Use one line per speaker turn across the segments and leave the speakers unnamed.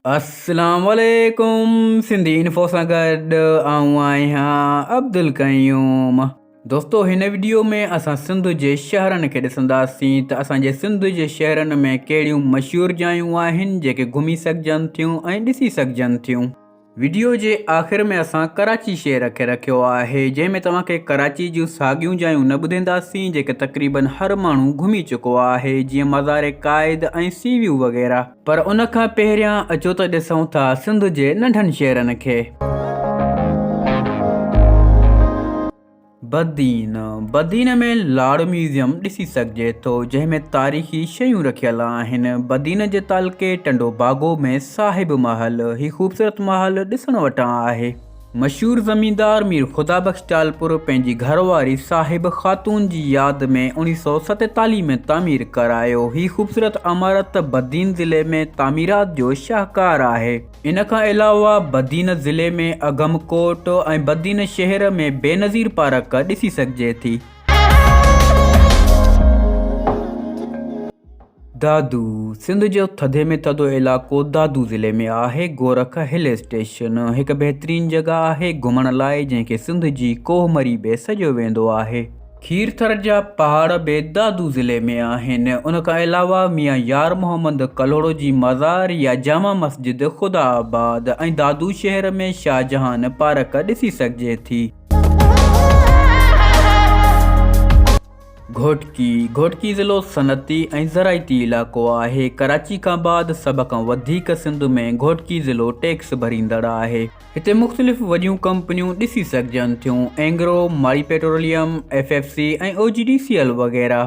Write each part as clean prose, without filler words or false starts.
اسلام عليڪم سنڌي انفو سان گڏ آئون آهيان عبدالقيوم دوستو هن وڊيو ۾ اسان سنڌ جي شهرن کي ڏسنداسين ته اسان جي سنڌ جي شهرن ۾ ڪهڙيون مشهور جايون آهن جيڪي گهمي سگهجن ٿيون ۽ ڏسي سگهجن ٿيون. وڊيو جي آخر ۾ اسان ڪراچي شهر کي رکيو آهي جنهن ۾ توهان کي ڪراچي جون ساڳيون جايون نه ٻڌينداسين جيڪي تقريبن هر ماڻهو گهمي چڪو آهي جيئن مزار قائد ۽ سي ويو وغيره. پر ان کان پهريان اچو ته ڏسون ٿا سنڌ جي ننڍن شهرن کي. بدين، بدين ۾ لاڙ ميوزيم ڏسي سگهجي ٿو، جنهن ۾ تاريخي شيون رکيل آهن. بدين جي تعلقي ٽنڊو باگو ۾ صاحب محل، هي خوبصورت محل ڏسڻ وٽان آهي. مشهور زميندار مير خدا بخش ٽالپر پنهنجي گهر واري صاحب خاتون جي ياد ۾ 1947 ۾ تعمير ڪرايو. هي خوبصورت عمارت بدين ضلعي ۾ تعميرات جو شاهڪار آهي. ان کان علاوه بدين ضلعي ۾ اگهم ڪوٽ ۽ بدين شهر ۾ بينظير پارڪ ڏسي سگهجي ٿي. دادو، سنڌ جو ٿڌي ۾ ٿڌو علائقو دادو ضلعي ۾ آهي. گورک هل اسٽيشن هڪ بهترين جڳهه آهي گهمڻ لاء جنهن کي سنڌ جي ڪوهه مري به سڏيو ويندو آهي. کيرٿر جا پهاڙ به دادو ضلعي ۾ آهن. ان کان علاوه ميان يار محمد ڪلهوڙو جي مزار يا جامع مسجد خدا آباد ۽ دادو شهر ۾ شاهجهان پارڪ ڏسي سگهجي ٿي. گهوٽڪي، گهوٽڪي ضلعو صنعتي ۽ زراعتي علائقو آهي. ڪراچي کان بعد سڀ کان وڌيڪ سنڌ ۾ گهوٽڪي ضلعو ٽيڪس ڀريندڙ آهي. هتي مختلف وڏيون ڪمپنيون ڏسي سگهجن ٿيون، Engro, Mari petroleum, F F C ۽ O G D C L وغيره.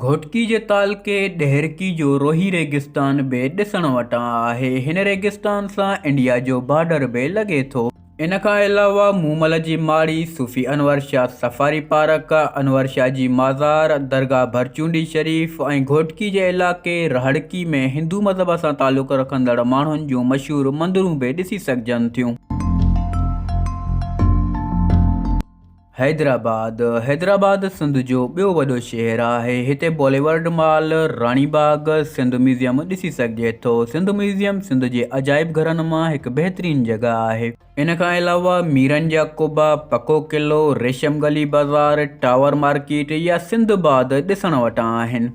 گهوٽڪي جي تعلقي ڏهرڪي جو روهي ريگستان به ڏسڻ وٽان آهي. هن ريگستان سان انڊيا جو بارڊر به لڳي ٿو. ان کان علاوه مومل جي ماڙي، صوفي انور شاهه سفاري پارڪ، انور شاهه جي مزار، درگاهه ڀرچونڊي شريف ۽ گهوٽڪي جي علائقي رهڙڪي ۾ هندو مذهب سان تعلق رکندڙ ماڻهن جون مشهور مندرون به ڏسي سگهجن ٿيون. حيدرآباد، حيدرآباد سنڌ جو ٻيو وڏو شهر آهي. هتي بوليورڊ مال، راڻي باغ، سنڌ ميوزيم ڏسي سگهجي ٿو. سنڌ ميوزيم سنڌ جي عجائب گهرن مان هڪ بهترين جڳهه آهي. ان کان علاوه ميرن جا قبا، پڪو قلعو، ريشم گلي بازار، ٽاور مارڪيٽ يا سنڌ باد ڏسڻ وٽان آهن.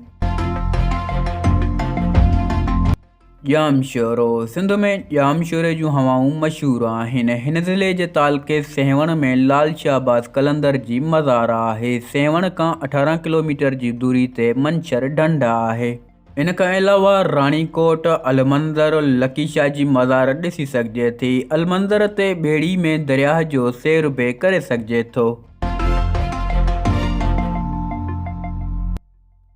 ڄامشورو، سنڌ ۾ ڄامشوري جون هوائون مشهور آهن. هن ضلعي جي تعلقي سيوهڻ ۾ لال شهباز قلندر جي مزار آهي. سيوهڻ کان 18 ڪلوميٽر جي دوري تي منڇر ڍنڍ آهي. ان کان علاوه راڻي ڪوٽ، المنظر، لڪي شاهه جي مزار ڏسي سگهجي ٿي. المنظر تي ٻيڙي ۾ درياهه جو سير به ڪري سگهجي ٿو.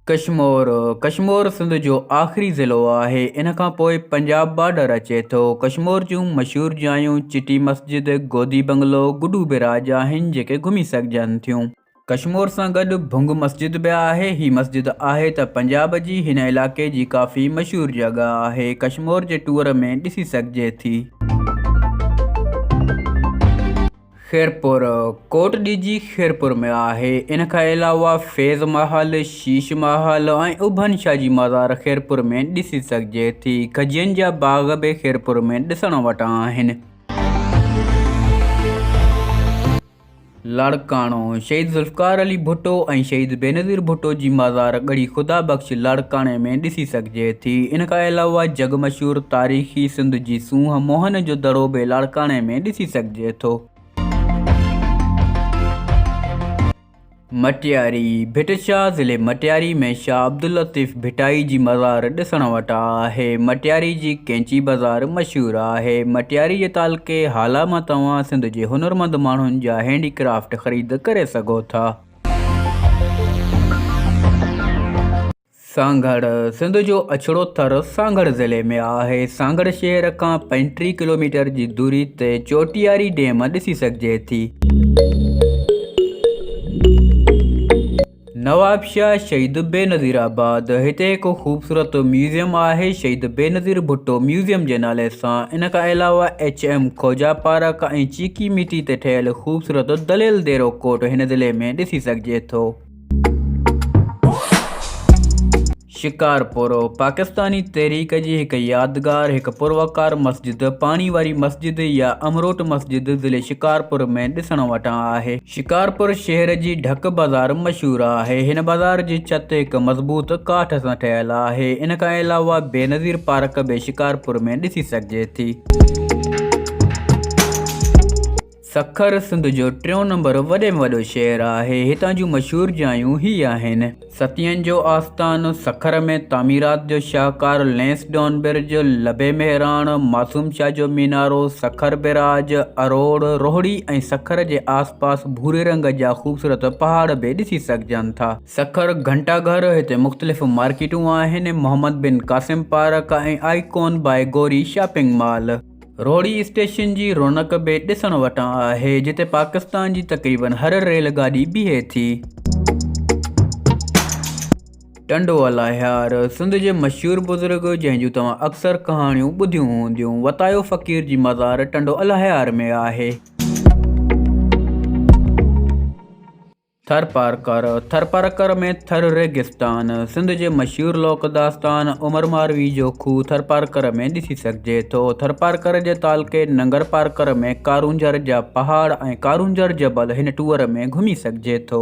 ڪشمور، ڪشمور سنڌ جو آخري ضلعو آهي. ان کان پوء پنجاب بارڊر اچي ٿو. ڪشمور جون مشهور جايون چٽي مسجد، گودي بنگلو، گڊو بئراج آهن جيڪي گهمي سگهجن ٿيون. ڪشمور سان گڏ ڀنگ مسجد به آهي. هي مسجد آهي ته پنجاب جي هن علائقي جي ڪافي مشهور جڳهه آهي. ڪشمور جي ٽوئر ۾ ڏسي سگهجي ٿي. خيرپور، ڪوٽ ڏيجي خيرپور ۾ آهي. ان کان علاوه فيض محل، شيش محل ۽ اڀن شاهه جي مزار خيرپور ۾ ڏسي سگهجي ٿي. کجين جا باغ به خيرپور ۾ ڏسڻ وٽان آهن. لاڙڪاڻو، شهيد ذوالفقار علي ڀٽو ۽ شهيد بينظير ڀٽو جي مزار ڳڙهي خدا بخش لاڙڪاڻي ۾ ڏسي سگهجي ٿي. ان کان علاوه جڳ مشهور تاريخي سنڌ جي سونهن موهن جو دڙو به لاڙڪاڻي ۾ ڏسي سگهجي ٿو. مٽياري، ڀٽ شاهه ضلعي مٽياري ۾ شاهه عبداللطيف ڀٽائي جي مزار ڏسڻ وٽان آهي. مٽياري جي ڪينچي بازار مشهور آهي. مٽياري جي تعلقي هالا مان توهان سنڌ جي هنرمند ماڻهن جا هينڊي ڪرافٽ خريد ڪري سگهو ٿا. سانگهڙ، سنڌ جو اڇڙو ٿر سانگهڙ ضلعي ۾ آهي. سانگهڙ شهر کان 35 ڪلوميٽر جي دوري تي چوٽياري ڊيم ڏسي سگهجي ٿي. نوابشاهه شهيد بينظير آباد، هتي هڪ خوبصورت ميوزيم آهي شهيد بينظير ڀٽو ميوزيم جي نالي سان. ان کان علاوه ايڇ ايم کوجا پارڪ ۽ چيڪي مٽي تي ٺهيل خوبصورت دليل ديرو ڪوٽ هن ضلعي ۾ ڏسي سگهجي ٿو. شڪارپور، پاڪستاني تحريڪ جي هڪ يادگار، هڪ پروقار مسجد، پاڻي واري مسجد يا امروٽ مسجد ضلعي شڪارپور ۾ ڏسڻ وٽان آهي. شڪارپور شهر جي ڍڪ بازار مشهور آهي. هن بازار جي ڇت هڪ مضبوط ڪاٺ سان ٺهيل آهي. ان کان علاوه بينظير پارڪ به شڪارپور ۾ ڏسي سگهجي ٿي. سکر سنڌ جو ٽيون نمبر وڏي ۾ وڏو شهر آهي. هتان جون مشهور جايون هي آهن. ستين جو آستان، سکر ۾ تعميرات جو شاهڪار لينس ڊون برج، لبي مهراڻ، معصوم شاهه جو مينارو، سکر بئراج، اروڙ، روهڙي ۽ سکر جي آس پاس ڀوري رنگ جا خوبصورت پهاڙ به ڏسي سگهجن ٿا. سکر گهنٽا گهر، هتي مختلف مارڪيٽون آهن، Muhammad bin Qasim park ۽ icon by Ghori shopping mall. Rohri station جي رونق به ڏسڻ وٽان آهي، جتي پاڪستان جي تقريبن هر ريل گاڏي بيهي ٿي. ٽنڊو الاهيار، سنڌ جي مشهور بزرگ، جنهن جون توهان اڪثر ڪهاڻيون ٻڌيون هونديون، وتايو فقير جي مزار ٽنڊو الاهيار ۾ آهي. ٿرپارڪر، ٿرپارڪر ۾ ٿر ريگستان، سنڌ جي مشهور لوڪ داستان عمر ماروي جو کوهه ٿرپارڪر ۾ ڏسي سگهجي ٿو. ٿرپارڪر جي تعلقي ننگرپارڪر ۾ ڪارونجهر جا پهاڙ ۽ ڪارونجهر جبل هن ٽوئر ۾ گهمي سگهجي ٿو.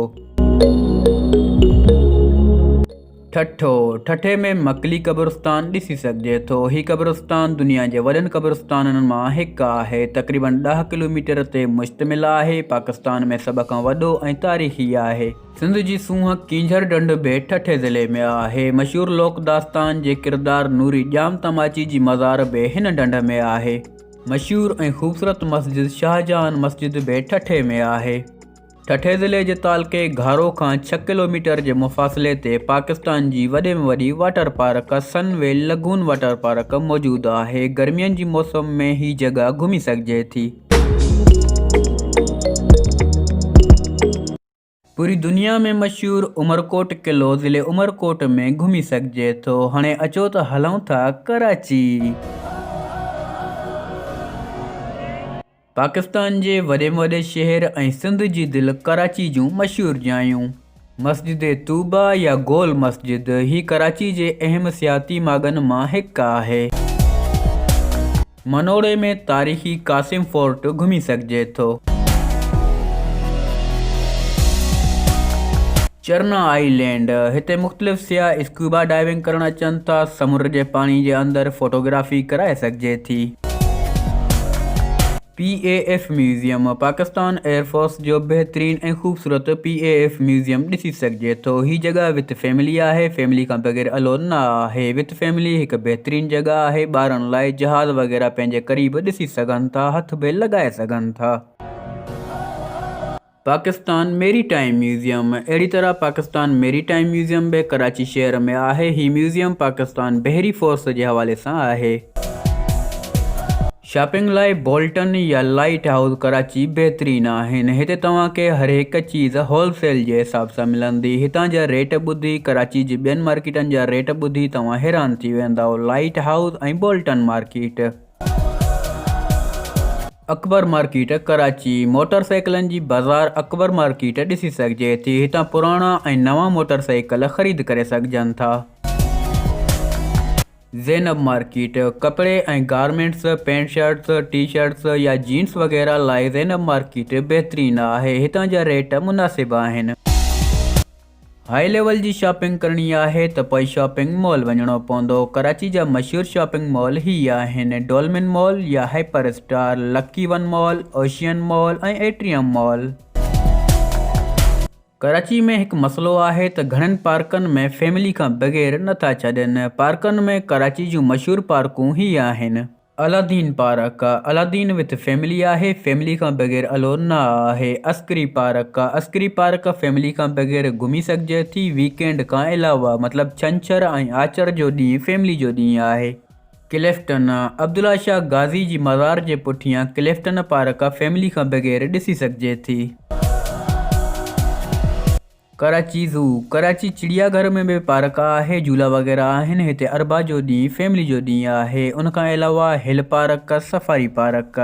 ٺٽو، ٺٽي ۾ مڪلي قبرستان ڏسي سگهجي ٿو. هي قبرستان دنيا جي وڏن قبرستانن مان هڪ آهي. تقريبن ڏهه ڪلوميٽر تي مشتمل آهي. پاڪستان ۾ سڀ کان وڏو ۽ تاريخي آهي. سنڌ جي سونهن ڪينجهر ڍنڍ به ٺٽي ضلعي ۾ آهي. مشهور لوڪ داستان جي ڪردار نوري ڄام تماچي جي مزار به هن ڍنڍ ۾ آهي. مشهور ۽ خوبصورت مسجد شاهجهان مسجد به ٺٽي ۾ آهي. ٺٽي ضلعي جي تعلقي گهارو کان ڇهه ڪلوميٽر جي مفاصلي تي پاڪستان جي وڏي ۾ وڏي water park Sunwell lagoon water park موجود آهي. گرمين جي موسم ۾ هي جڳهه گهمي سگهجي ٿي. پوري دنيا ۾ مشهور عمرڪوٽ قلعو ضلعي عمرڪوٽ ۾ گهمي سگهجي ٿو. هاڻي اچو ته هلون ٿا ڪراچي. پاڪستان جي وڏي ۾ وڏي شهر ۽ سنڌ جي دل ڪراچي جون مشهور جايون. مسجد طوبيٰ يا گول مسجد، هي ڪراچي جي اهم سياحتي ماڳن مان هڪ آهي. منوڙي ۾ تاريخي قاسم فورٽ گهمي سگهجي ٿو. چرنا آئي لينڊ، هتي مختلف سياح اسڪوبا ڊائيونگ ڪرڻ اچن ٿا، سمنڊ جي پاڻي جي اندر فوٽوگرافي ڪرائي سگهجي ٿي. P A F museum, Pakistan air force جو بهترين ۽ خوبصورت پي اي ايف ميوزيم ڏسي سگهجي ٿو. هي جڳهه وٿ فيملي آهي، فيملي کان بغير الو نه آهي. وٿ فيملي هڪ بهترين جڳهه آهي، ٻارن لاء جهاز وغيره پنهنجي قريب ڏسي سگهن ٿا، هٿ به لڳائي سگهن ٿا. پاڪستان ميري ٽائيم ميوزيم، اهڙي طرح پاڪستان ميري ٽائيم ميوزيم به ڪراچي شهر ۾ آهي. هي ميوزيم پاڪستان بحري فورس جي حوالي سان آهي. شاپنگ لاء بولٽن يا لائيٽ هائوس ڪراچي بهترين آهن. هتي توهان کي هر هڪ چيز هول سيل جي حساب سان ملندي. هتان جا ريٽ ٻڌي ڪراچي جي ٻين مارڪيٽن جا ريٽ ٻڌي توهان حيران ٿي ويندؤ. Lighthouse ۽ Bolton market. Akbar market Karachi, motor سائيڪلن جي بازار اڪبر مارڪيٽ ڏسي سگهجي ٿي. هتان پراڻا ۽ نوان موٽر سائيڪل خريد ڪري سگهجن ٿا. زينب مارڪيٽ، ڪپڙي ۽ garments, pant shirts, T shirts يا جينز وغيره لاء زينب مارڪيٽ بهترين آهي. هتان جا ريٽ مناسب آهن. هائي ليول جي شاپنگ ڪرڻي آهي ته پوء شاپنگ مال وڃڻو پوندو. ڪراچي جا مشهور شاپنگ مال هي آهن، ڊولمين مال يا hyper star, lucky one mall, ocean mall ۽ atrium mall. Karachi ۾ هڪ مسئلو آهي ته گهڻن پارڪن ۾ فيملي کان بغير نٿا ڇڏين. پارڪن ۾ ڪراچي جون مشهور پارڪون هي آهن. Aladdin park, Aladdin with family آهي، فيملي کان بغير الو نه آهي. عسڪري پارڪ، عسڪري پارڪ فيملي کان بغير گهمي سگهجي ٿي، ويڪ اينڊ کان علاوه مطلب ڇنڇر ۽ آچر جو ڏينهن فيملي جو ڏينهن آهي. ڪلفٽن، عبدالله شاهه غازي جي مزار جي پٺيان ڪلفٽن پارڪ فيملي کان بغير ڏسي سگهجي ٿي. ڪراچي زو، ڪراچي چڙيا گهر ۾ به پارڪ آهي، جهولا وغيره آهن، هتي اربع جو ڏينهن فيملي جو ڏينهن آهي، ان کان علاوه hill park, safari park.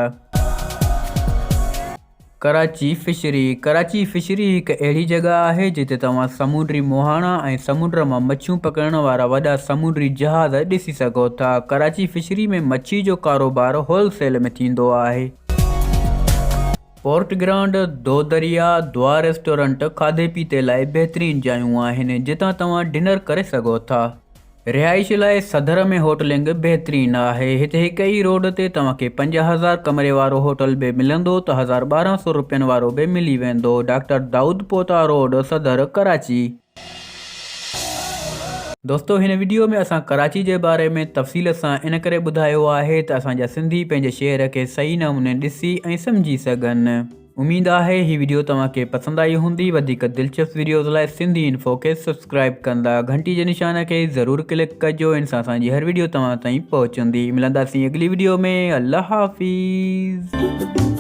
Karachi fishery, Karachi fishery هڪ اهڙي جڳهه آهي جتي توهان سامونڊي مهاڻا ۽ سمنڊ مان مڇيون پڪڙڻ وارا وڏا سامونڊي جهاز ڏسي سگهو ٿا. ڪراچي فشري ۾ مڇي جو ڪاروبار هول سيل ۾ ٿيندو آهي. پورٽ گرانڊ، دو دريا، دعا ريسٽورنٽ کاڌي پيتي لاء بهترين جايون آهن جتان توهان ڊنر ڪري سگهو ٿا. رهائش لاء صدر ۾ هوٽلنگ بهترين آهي. هتي هڪ ئي روڊ تي توهان کي 5000 ڪمري وارو هوٽل به ملندو ته 1200 روپين وارو به ملي ويندو. ڊاڪٽر دائود پوتا روڊ، صدر، ڪراچي. دوستو هن وڊيو ۾ اسان ڪراچي جي باري ۾ تفصيل سان ان ڪري ٻڌايو آهي ته اسان جا سنڌي پنهنجي شهر کي صحيح نموني ڏسي ۽ سمجهي سگهن. اميد آهي هي وڊيو توهان کي پسند آئي هوندي وڌيڪ دلچسپ وڊيوز لاء سنڌي انفو کي سبسڪرائب ڪندا گهنٽي جي نشان کي ضرور ڪلڪ ڪجو ان سان اسان جي هر وڊيو توهان تائين پهچندي ملنداسين اڳلي وڊيو ۾ الله حافظ.